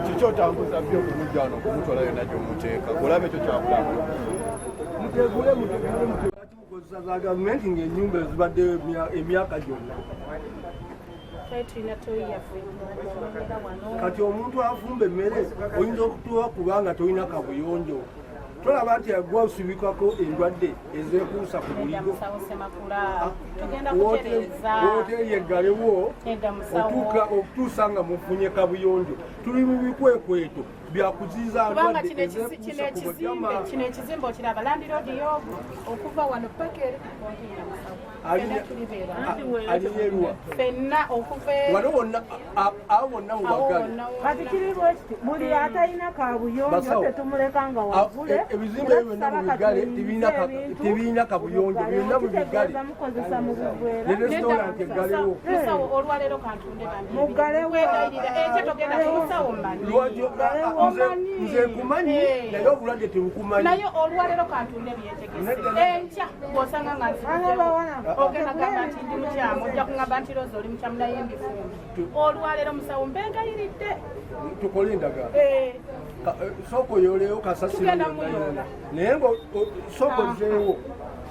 Kiki otambuza byo okumujja wano okumutwala yonna gyomuteeka olaba ekyo kyabulamu. Mutegule, mutegule, mutegule. Mukozesa za gavumenti ng'ennyumba ezibaddeyo emyaka gyonna. Kati omuntu afumba emmere oyinza okutuwa kubanga tolina kabuyonjo, tolaba nti agwa osibikako endwadde ezeekuusa ku buligo. Woteeri eggalewo okutuusa nga mufunye kabuyonjo. Tuli mu bikwekweto byakuziiza kubanga kino ekizimbe, kino ekizimbe okiraba, landiroodi yogu okuva wano paka eri ku konteyina, musawo. Alina eruwa? Fenna okuva wano wonna, awo wonna mubagale. Kati kiri bwekiti, buli atalina kabuyonjo tetumuleka nga wagule. Ebizimbe ebyo byonna mubigale, tebirina kabuyonjo, byonna mubigale. Mukozesa mu bugwera. Ne restaurant eggalewo. Musawo, olwaleero kantunde. Muggalewo. Kwegayirira, ekyo togenda kumusawo, mmanyi. Lwaki nze nkumanyi, naye obulwadde tebukumanyi. Naye olwaleero kantunde byentegese, enkya bw'osanga nga nzibuddewo ogenda gamba nti ndi mukyamu, ojja kuŋŋamba nti Roza oli mukyamu, naye mbifumbi olwaleero, musawo, mbeegayiridde. Tukole endagaano. Sooka oyoleyo kasasiro. Tugenda yonna muyoola. yonna. Naye nga sooka ozeewo.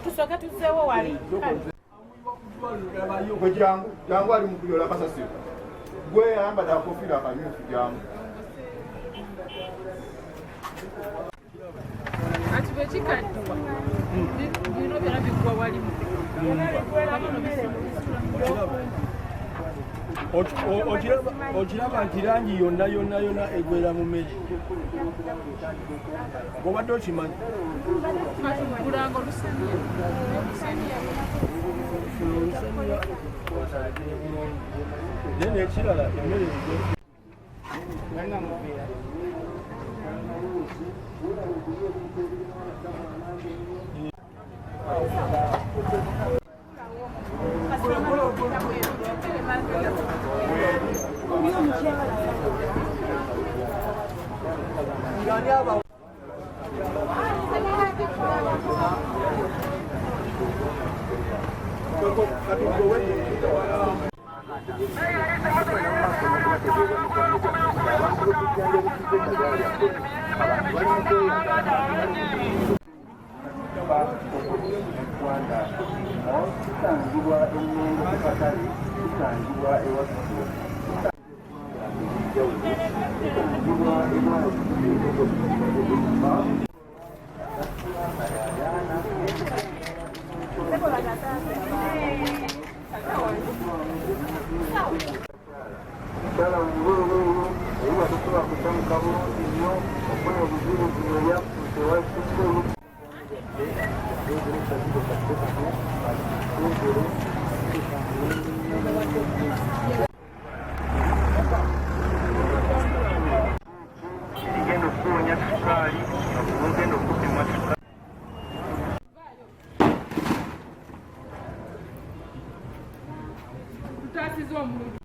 Tusooke tuzzeewo wali. Gwe jangu, jangu, ali mu kuyola kasasiro. Gwe ayambadde akakofiira akamyufu, jangu. Kati bwe kikaddiwa, bino byonna biggwa wali mu Okiraba nti langi yonna yonna yonna egwera mu mmere, gobadde okimanyi? Katugulanga olusaniya, olusaniya. Olusaniya naye nekirala emmere egwe. Ngani aba Eggwanga kisangibwa Emmengo ku katale, kisangibwa ewasio, kisangibwa ebwali. Mukyala omubeereere naye nga tosobola kusanyuka bulungi nnyo, ofuna obuzibu bino ebyakutuuse ewakituuse. Egenda okukuwonya sukaali, ogenda okupimwa sukaali. Tutaasiza omululu.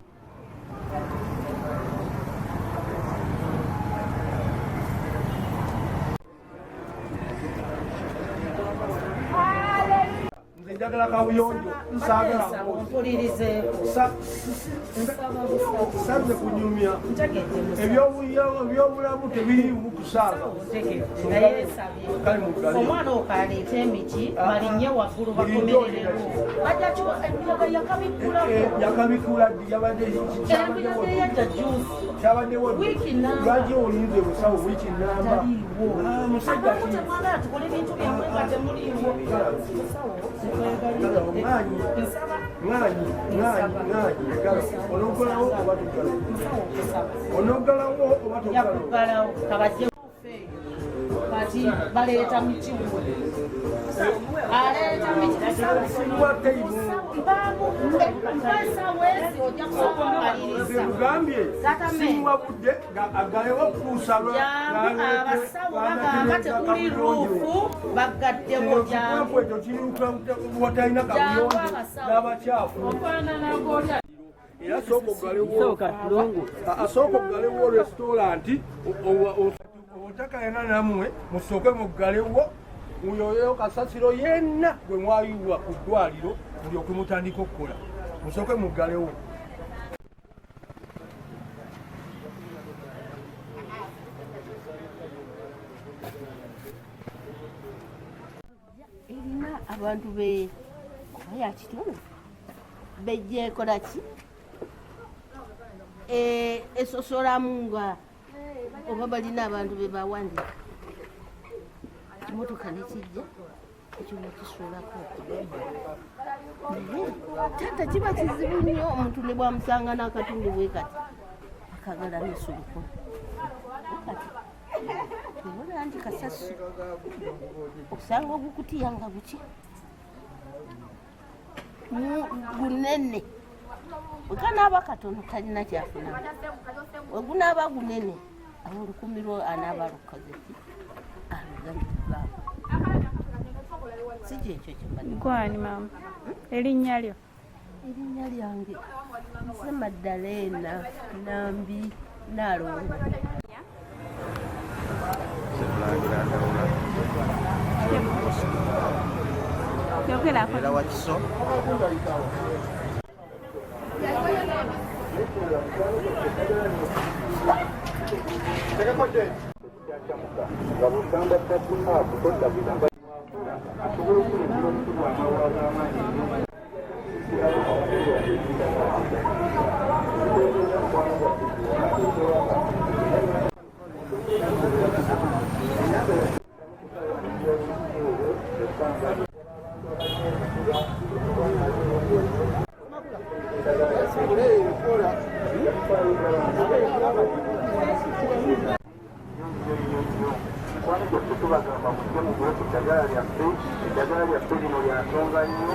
Nze njagala kabuyonjo, saagala Mpulirizeeko. Saze kunyumya. Ebyobulamu tebiriimu kusaaga. Ntegedde, naye nsabye. Kale muggale. Omwana okaleeta emiti balinnye waggulu. Bulijjo. Bakomererewo, bajja embuyaga yakabikkulako. Yakabikula ddi? Yabadde Embuyaga eyajja juzi. Kyabaddewo ddi? Wiiki namba. Lwaki olinze busawo wiiki namba? Taliiwo. Ah, musajja Abamu ki? temwagala tukole ebintu byammwe nga temuliiwo. Musawo, sikwegayiridde. Ŋŋaanyi. Nsaba. Ŋŋaanyi, ŋŋaanyi, ŋŋaanyi. Eggala onoggalawo oba toggalawo? Musawo, okusaba. Onoggalawo oba toggalawo? Yakuggalawo kabajje kati baleeta miti, aleeta miti. Simuwa tayimu. Mpaamu mpesa wezi ojja kusooka omaliriza. Nkugambye. Tata me. Simuwa budde aggalewo okutuusa Jangu, abasawo bagamba tekuli roof, baggaddewo, jangu. Ekyo kiruka watalina Jangu, kabuyonjo abasawo. n'abakyafu. Ofaanana ng'olya. Era sooka oggalewo, asooka oggalewo restaurant, otakayana nammwe musooke muggalewo. Muyoyeyo kasasiro yenna gwe mwayiwa ku ddwaliro mulyoke mutandika okukola. Musooke muggalewo. Erina abantu be oba ya kitundu bejja ekola ki esosolamu nga oba balina abantu be bawandiika kimotoka nekijja ekyo nekisuulako. Naye taata kiba kizibu nnyo omuntu ne bwamusanga n'akatundu bwe kati akagala n'esuliko kati obona nti kasasiro osanga ogukutiya nga guki gunene bwekanaaba katono talina kyafuna wegunaaba gunene awo olukumi lwo anaaba alukoze ki alugambibwako si kyekyo kyembadde. Gwani maama, erinnya lyo? Erinnya lyange nze Madalena Nambi Naalongo. Yogerako. Era Wakiso. Nga bw'osamba tatu app todda kusamba asobola okuleetera okukubwa amawula g'amaanyi Mikwano gyaffe tubagamba mujje mugule ku ddagala lyaffe. Eddagala lyaffe lino lya nsonga nnyo.